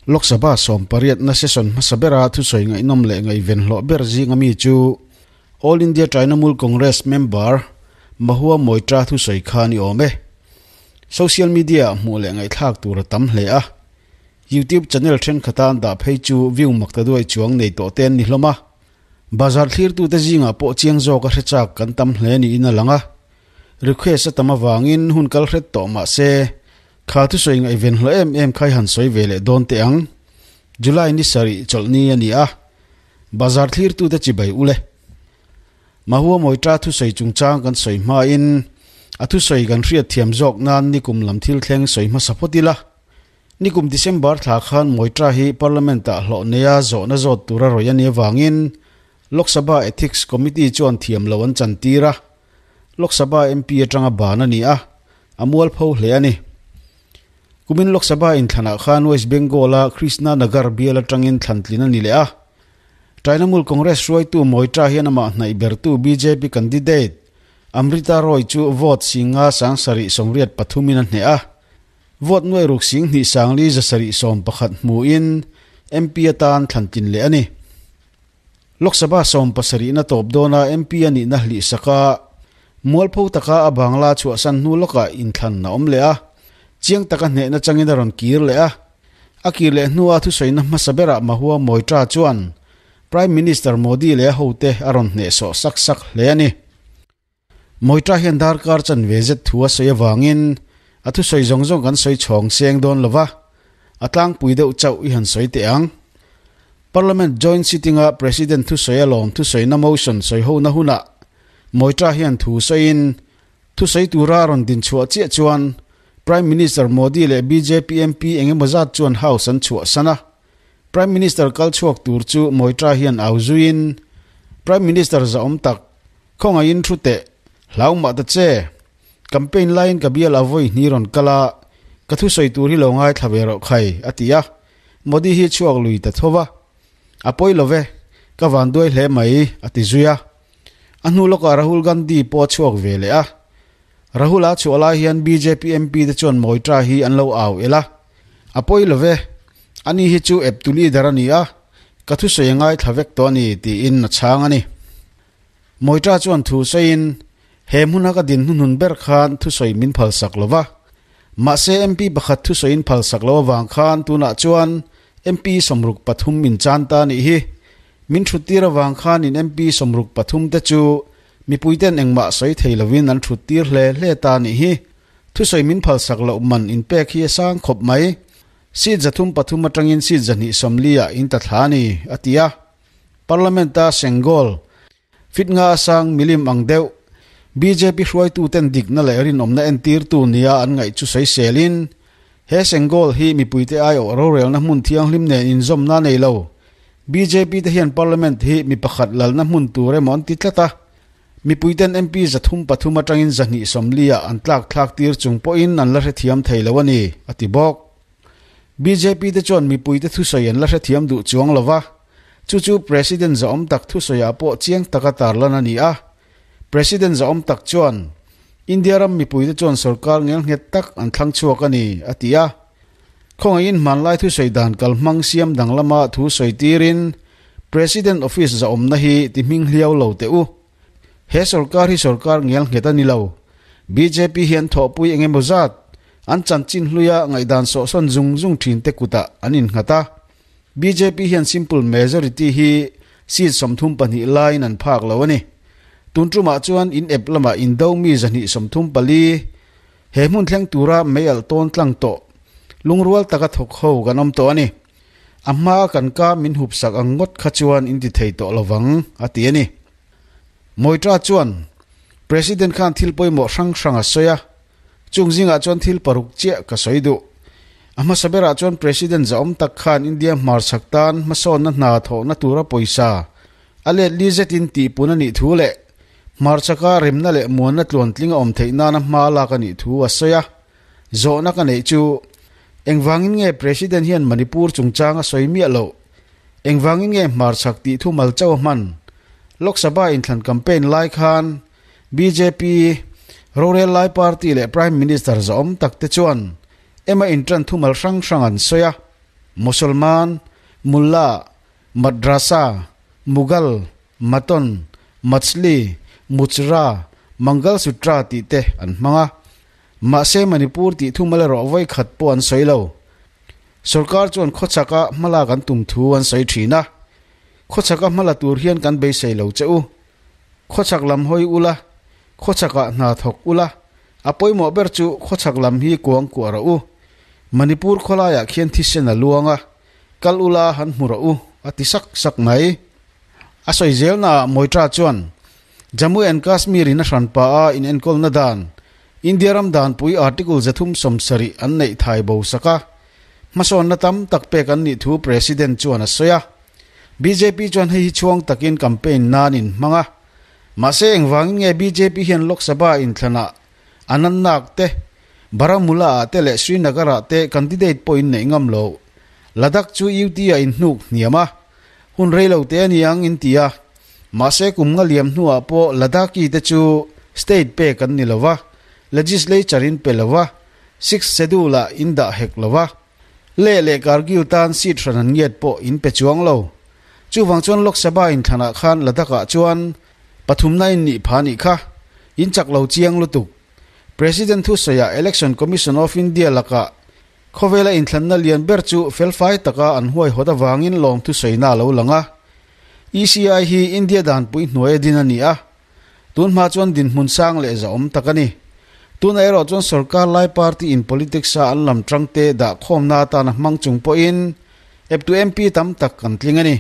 Lok Sabha sawmpariatna session hmasa bera thusawi ngaihnawm leh ngaihven hlawh ber zinga mi chu All India Trinamool Congress member Mahua Moitra thusawi kha a ni awm e. Social media ah hmuh leh ngaihthlak tur a tam hle a. YouTube channel thenkhat a an dah phei chu view mak ta duai chuang nei tawh te an ni hlawm a. Bazar thlirtute zingah pawh chiang zawk a hre chak kan tam hle niin a lang a. Request a tam avangin hun kal hret tawh mah se, kha thusawi ngaihven hlawh em em kha i han sawi ve leh dawn teh ang. July ni sarih chawlhni a ni a, bazar thlirtute chibai u le. Mahua Mawitra thusawi chungchang kan sawi hmain a thusawi kan hriat thiam zawk nan nikum lam thil thleng sawi hmasa phawt ila. Nikum December thla khan Moitra hi Parliament-ah hlawh neia zawhna zawt tura rawih a nih avangin Lok Sabha Ethics Committee chuan thiam lo an chantir a, Lok Sabha MP atanga ban a ni a, a mualpho hle a ni. Kumin Lok Sabha inthlanah khan West Bengal-a Krishna Nagar bial atangin thlantlin a ni leh a. Trinamool Congress hruaitu Moitra hian amah hnaih bertu bjp candidate Amrita Roy chu vote singa sangsarih sawmriat pathumin a hneh a. Vote nuai ruk sing hnih sangli zasarih 11 hmuin MP atan thlan tlin leh a ni. Lok Sabha 70na tawp dawna MP a nihna hlih saka mualpho taka a bangla chhuahsan hnu lawkah inthlan a awm leh a, chiang taka hnehna changin a rawn kir leh a. A kir leh hnua thusawiina hmasa berah Mahua Moitra chuan Prime Minister Modi leh a hote a rawn hnehsawh sak sak hle a ni. Moitra hian darkar chanve zet thu a sawi avangin a thusawi zawng zawng kan sawi chhawng seng dawn lo va, a tlangpui deuh chauh i han sawi teh ang. Parliament joint sitting-a President thusawi alawm thusawina motion sawihona hunah Moitra hian thu sawiin thusawi tura a rawn dinchhuah chiah chuan Prime Minister Modi leh bjp MP eng emaw zat chuan House an chhuahsan a. Prime Minister kal chhuak tur chu Moitra hian au zuiin Prime Minister zahawm tak Khawngaihin thu teh, hlau mah ta che. Campaign laiin ka bial a vawi hni rawn kal a, ka thusawi tur hi lo ngaithla ve rawh khai, a ti a. Modi hi chhuak lui ta tho va. A pawi lo ve, ka van duai hle mai, a ti zui a. A hnu lawkah Rahul Gandhi pawh a chhuak ve leh a. Rahul-a chhuah lai hian bjp MP te chuan Moitra hi an lo au el a. A pawi lo ve, ani hi chu eptu leader a ni a, ka thusawi a ngaithla vek tawh a ni, tiin a chhang a ni. Moitra chuan thu sawiin, He hmuna ka din hnuhnun ber khan thusawi min phalsak lo va. Mahse MP pakhat thusawiin phalsak lo avang khan tunah chuan MP 63 in chan ta nih hi. Min thuttir avang khan in MP 63 te chu mipuiten engmah sawi thei lovin an thuttir hle hle ta nih hi. Thusawi min phalsak loh man in pek hi a sang khawp mai. Seat 303 atangin seat 240 ah in ta thla a ni, a ti a. Parliament-a Sengol, fit nga a sang milim ang deuh, bjp hruaituten dikna leh rinawmna entirtu nia an ngaih chu sawiselin, he Sengol hi mipuite aiawh rorelna hmun thianghlim nen inzawmna nei lo. Bjp te hian Parliament hi mi pakhat lalna hmun tur emaw an ti tlat a, mipuiten MP 303 atangin 240 ah an tlak thlak tir chung pawhin an la hrethiam thei lo a ni, a ti bawk. Bjp te chuan mipuite thusawi an la hrethiam duh chuang lo va, chu chu President zahawm tak thusawiah pawh chiang taka tarlan a ni a. President zahawm tak chuan, India ram mipuite chuan sorkar ngelnghet tak an thlang chhuak a ni, a ti a. Khawngaihin hmanlai thusawi dan kalhmang siam danglama thu sawi tirin President office zahawmna hi ti hming hliau lo teh u. He sorkar hi sorkar ngelnghet a ni lo. Bjp hian thawhpui eng emaw zat an chanchin hluia ngaihdan sawhsawn zung zung thin te kutah an innghat a. Bjp hian simple majority hi seat 32 laiin an phak lo a ni. Tun tumah chuan in ep lamah indo mi 234 he hmun thleng tura mei alh tawn tlang tawh lungrual taka thawk ho kan awm tawh a ni. A hmaa kan ka min hup sak ang ngawt kha chuan in ti thei tawh lovang, a ti a ni. Moitra chuan President khan thil pawimawh hrang hrang a sawi a, chung zingah chuan thil paruk chiah ka sawi duh. A hmasa berah chuan President zahawm tak khan India hmarchhak tan hmasawnna hna thawhna tura pawisa a let li zetin tihpun a nih thu leh hmarchhaka remna leh muanna tluantling a awm theih nana hma lak a nih thu a sawi a. Zawhna ka neih chu engvangin nge President hian Manipur chungchang a sawi miah loh? Engvangin nge hmarchhak tih thumal chauh a hman? Lok Sabha inthlan campaign lai khan bjp, rorel lai party leh Prime Minister zahawm tak te chuan ema intan thumal hrang hrang an sawi a. Mosolman, Mullah, Madrasa, Mughal, Maton, Machli, Muchra, Mangalsutra tih te an hmang a. Mahse Manipur tih thumal erawh vawi khat pawh an sawi lo. Sorkar chuan khawchhaka hmalak an tum thu an sawi thin a. Khawchhaka hmala tur hian kan beisei lo che u. Khawchhak lam hawi ula, khawchhakah hna thawk ula, a pawimawh ber chu khawchhak lam hi kuang kuah rawh u. Manipur khawlaiah khian thisen a luang a, kal ula han hmu rawh u, a ti sak sak mai. A sawi zelnaah Moitra chuan, Jammu and Kashmir in a hranpa a inenkawlna dan, India ram danpui Article 370 an neih thai bo sak a, hmasawnna tam tak pek an nih thu President chuan a sawi a. Bjp chuan hei hi chhuang takin campaign nan in hmang a. Mahse engvangin nge bjp hian Lok Sabha inthlanah Anantnag te, Baramulla ah te leh Srinagar ah te candidate pawh in neih ngam lo. Ladakh chu UT ah in hnuk hniam a. Hun rei lo te a ni ang in ti a. Mahse kum nga liam hnuah pawh Ladakhi te chu state pek an ni lo va, legislature in pe lo va, sixth schedule ah in dah hek lo va. Leh leh Kargil tan seat hran an ngiat pawh in pe chuang lo. Chuvang chuan Lok Sabha inthlanah khan Ladakh-ah chuan pathumna in nih pha nih kha. In chak lo chiang lutuk. President thusawiah Election Commission of India lakah khawvela inthlanna lian ber chu felfai taka an huaihawt avangin lawm thusawiina a lo lang a. ECI hi India danpui hnuaia din a ni a. Tunhma chuan dinhmun sang leh zahawm tak a ni. Tunah erawh chuan sorkar lai party in politics a an lam tangte dah khawmna atana hmang chung pawhin eptu MP tam tak kan tling a ni.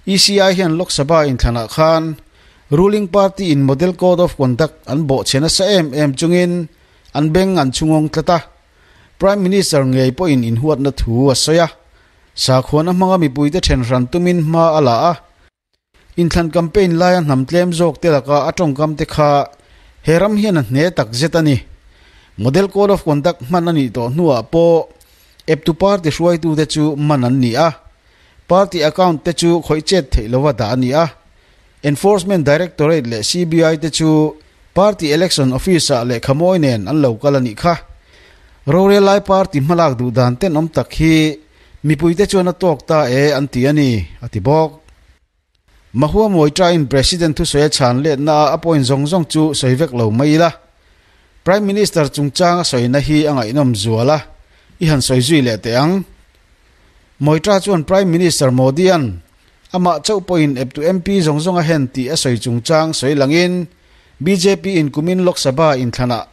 ECI hian Lok Sabha inthlanah khan ruling party in Model Code of Conduct an bawhchhe nasa em em chungin an beng an chhungawng tlat a. Prime Minister ngei pawhin inhuatna thu a sawi a. Sakhuana hmanga mipuite then hran tumin hma a la a. Inthlan campaign laia hnam tlem zawk te laka a tawngkam te kha he ram hian a hne tak zet a ni. Model Code of Conduct hman a nih tawh hnuah pawh eptu party hruaitute chu man an ni a, party account te chu khawih chet theih lova dah a ni a. Enforcement Directorate leh CBI te chu party election office-ah lehkha mawi nen an lo kal a nih kha. Rorel lai party hmalak duh dan tenawm tak hi Mipuite chuan a tawk ta e an ti a ni, a ti bawk. Mahua Moitra-in President thusawi a chhan letna a point zawng zawng chu sawi vek lo mai ila. Prime Minister chungchang a sawina hi a ngaihnawm zual a, i han sawi zui leh teh ang. Moitra chuan Prime Minister Modi-a'n amah chauh pawhin eptu MP zawng zawng a hen tih a sawi chungchang sawi langin BJP-in kumin Lok Sabha inthlanah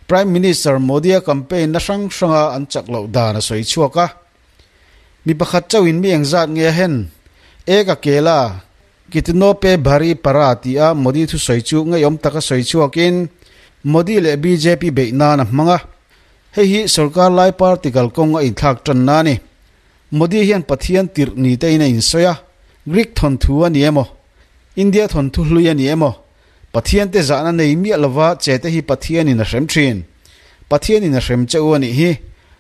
Prime Minister Modi-a campaign na hrang hranga an chak loh dan a sawi chhuak a. Mi pakhat chauhin mi engzat nge a hen? Ek a kel a, Kitno pe bhari para tia Modi thusawi chu ngeiawm taka sawi chhuakin Modi leh bjp beih nan a hmang a. Hei hi sorkar lai party kalkawng a inthlak tanna a ni. Modi hian Pathian tirh ni tein a insawi a, Greek thawnthu a ni emaw, India thawnthu hlui a ni emaw, Pathian te zahna nei miah lova che te hi Pathianin a hrem thin. Pathianin a hrem che u a nih hi.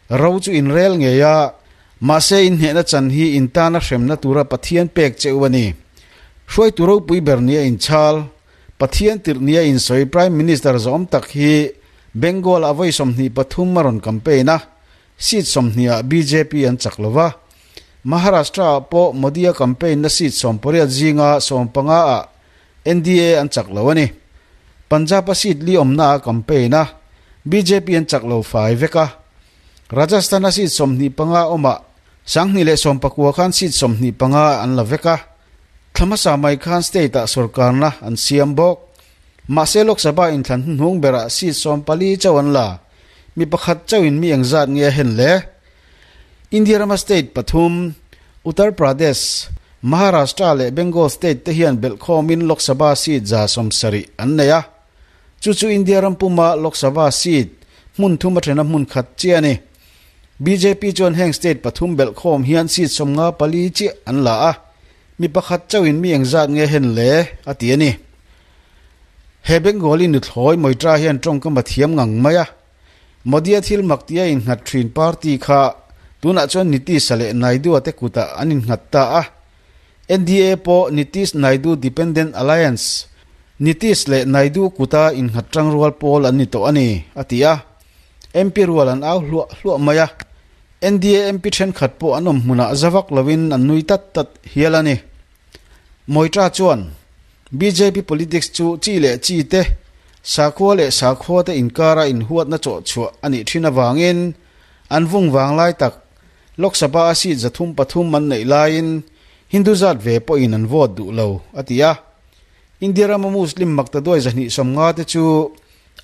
Ro chu in rel ngei a, mahse in hnehna chan hi in tana hremna tura Pathian pek che u a ni. Hruaitu ropui ber nia inchhal, Pathian tirh nia insawi Prime Minister zawm tak hi Bengal ah vawi 23 a rawn campaign a, seat 20 ah bjp an chak lova. Maharashtra ah pawh Modi a campaign na seat 18 zinga 15 ah NDA an chak lo a ni. Punjab a seat li awmna a campaign a, bjp an chak lo fai vek a. Rajasthan a seat 25 awmah 2019 khan seat 25 an la vek a. Thla hmasa mai khan state ah sorkarna an siam bawk. Mahse Lok Sabha inthlan hnuhnung berah seat 14 chauh an la. Mi pakhat chauhin mi engzat nge a hen le? India rama state pathum, Uttar Pradesh, Maharashtra leh Bengal state te hian belhkhawmin Lok Sabha seat 70 an nei a. Chu chu India ram puma Lok Sabha seat hmun thum a thena hmun khat chiah a ni. Bjp chuan heng state pathum belhkhawm hian seat 54 chiah an la a, mi pakhat chauhin mi engzat nge hen le a ti a ni. He Bengali nuthlawi Moitra hian tawngkam a thiam ngang mai a. Modi-a thil mak tia innghat thin party kha tunah chuan Nitish-a leh Naidu-a te kutah an innghat ta a. NDA pawh Nitish-Naidu Dependent Alliance, Nitish leh Naidu kuta innghat tangrual pawl an ni tawh a ni, a ti a. MP rual an au hluah hluah mai a. NDA MP thenkhat pawh an awm hmunah za vak lovin an nui tat tat hial a ni. Moitra chuan bjp politics chu chi leh chi te, sakhua leh sakhua te inkara inhuatna chawh chhuah a nih thin avangin an vung vanglai tak Lok Sabha a seat 303 an neih laiin Hindu zat ve pawhin an vote duh lo, a ti a. India rama Muslim maktaduai 250 te chu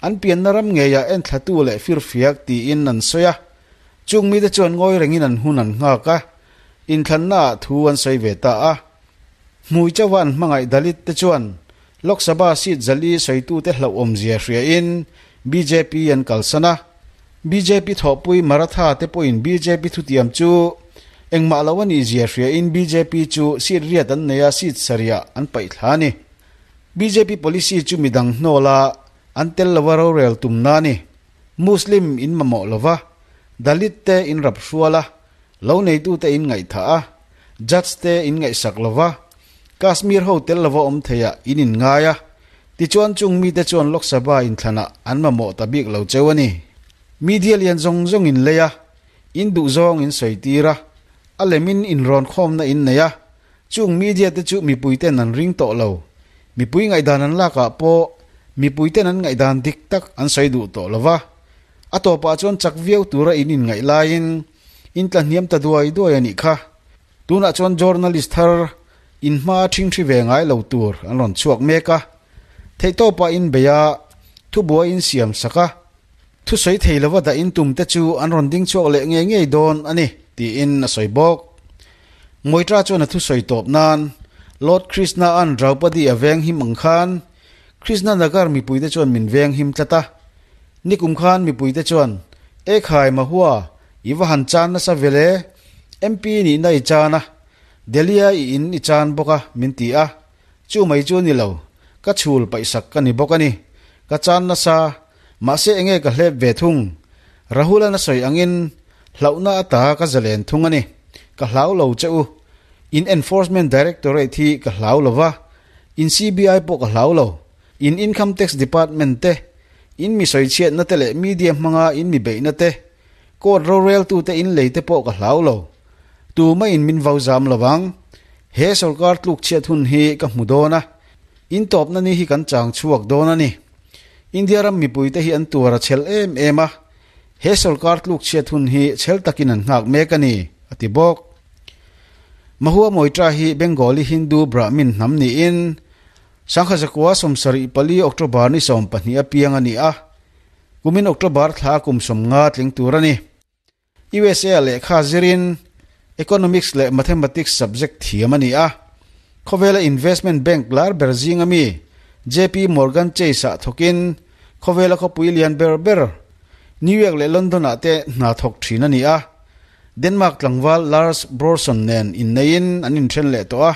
an pianna ram ngeiah enthlatu leh firfiak tiin an sawi a. Chung mite chuan ngawi rengin an hun an nghak a, inthlannaah thu an sawi ve ta a. Hmui chauha an hmangaih Dalit te chuan Lok Sabha seat 400 sawitute hlauhawmzia hriain bjp an kalsan a. Bjp thawhpui Maratha te pawhin bjp thutiam chu engmah lo a nihzia hriain bjp chu seat 8 an nei a, seat 7 ah an paih thla a ni. Bjp policy chu midang hnawla an tel lova rorel tumna a ni. Muslim in mamawh lova, Dalit te in rap hrual a, lo neitute in ngaihthah a, Judge te in ngaihsak lova, Kashmir ho tel lova awm theiah in in ngai a, tichuan chung mite chuan Lok Sabha inthlanah an mamawh ta bik lo cheu a ni. Media lian zawng zawng in lei a, in duh zawng in sawi tir a, a lemin inrawn khawmna in nei a, chung media te chu mipui ten an ring tawh lo. Mipui ngaihdan an lakah pawh mipui ten an ngaihdan dik tak an sawi duh tawh lova, a tawpah chuan chak viau tura in inngaih laiin in tla hniam ta duai duai a nih kha. Tunah chuan journalist thar in hma thingthi ve ngai lo tur an rawn chhuak mek a, theihtawpah in bei a, thubuai in siam sak a, thusawi thei lova dah in tum te chu an rawn ding chhuak leh ngei ngei dawn a ni, tiin a sawi bawk. Moitra chuan a thusawi tawp nan Lord Krishna an Draupadi a veng him ang khan Krishna Nagar mipuite chuan min veng him tlat a. Nikum khan mipuite chuan Ekhai Mahua i va han chan nasa vele, MP nihna i chan a, Delhi a i in i chan bawk a, min ti a. Chu mai chu ni lo, ka chhul paihsak ka ni bawk a ni. Ka chan nasa, mahse enge ka hlep ve thung. Rahul an a sawi angin hlauhna ata ka zalen thung a ni. Ka hlau lo che u. In Enforcement Directorate hi ka hlau lo va, in CBI pawh ka hlau lo. In Income Tax Department te, in mi sawichhiatna te leh media hmanga in mi beihna te, court roreltute in lei te pawh ka hlau lo. Tuma in min vau zam lo vang. He sorkar tluk chhiat hun hi ka hmu dawn a, in tawpna ni hi kan chang chhuak dawn a ni. India ram mipuite hi an tuar a chhel em em a, he sorkar tluk chhiat hun hi chhel takin an nghak mek a ni, a ti bawk. Mahua Moitra hi Bengali Hindu Brahmin hnam niin 1974 October ni 12 a piang a ni a, kumin October thla kum 50 tling tur a ni. USA lehkha zirin Economics leh Mathematics subject thiam a ni a, khawvela investment bank lar ber zinga mi JP Morgan Chase ah thawkin khawvela khawpui lian ber ber New York leh London ah te hna thawk thin a ni a. Denmark tlangval Lars Brorson nen inneiin an inthen leh tawh a,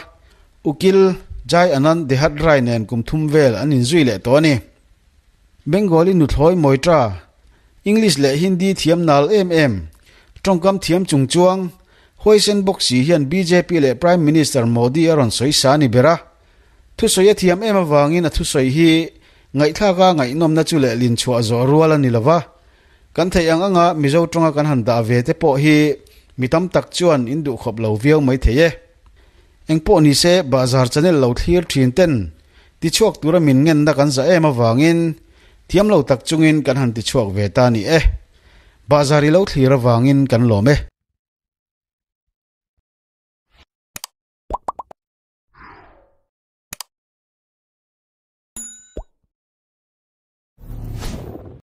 Ukil Jai Anand Dehadrai nen kum thum vel an inzui leh tawh a ni. Bengali nuthlawi Moitra, English leh Hindi thiam nal em em, tawngkam thiam chung chuang, huaisen bawk si hian bjp leh Prime Minister Modi a rawn sawi sa a ni ber a. Thusawi a thiam em avangin a thusawi hi ngaihthlaka ngaihnawmna chu lehlin chhuah zawh rual a ni lo va. Kan theih ang anga Mizo tawnga kan han dah ve te pawh hi mi tam tak chuan in duhkhawp lo viau mai thei e. Engpawh ni se Bahzar channel lo thlir thin ten tichhuak tura min ngenna kan za em avangin thiam lo tak chungin kan han tichhuak ve ta ni e. Bahzar i lo thlir avangin kan lawm e.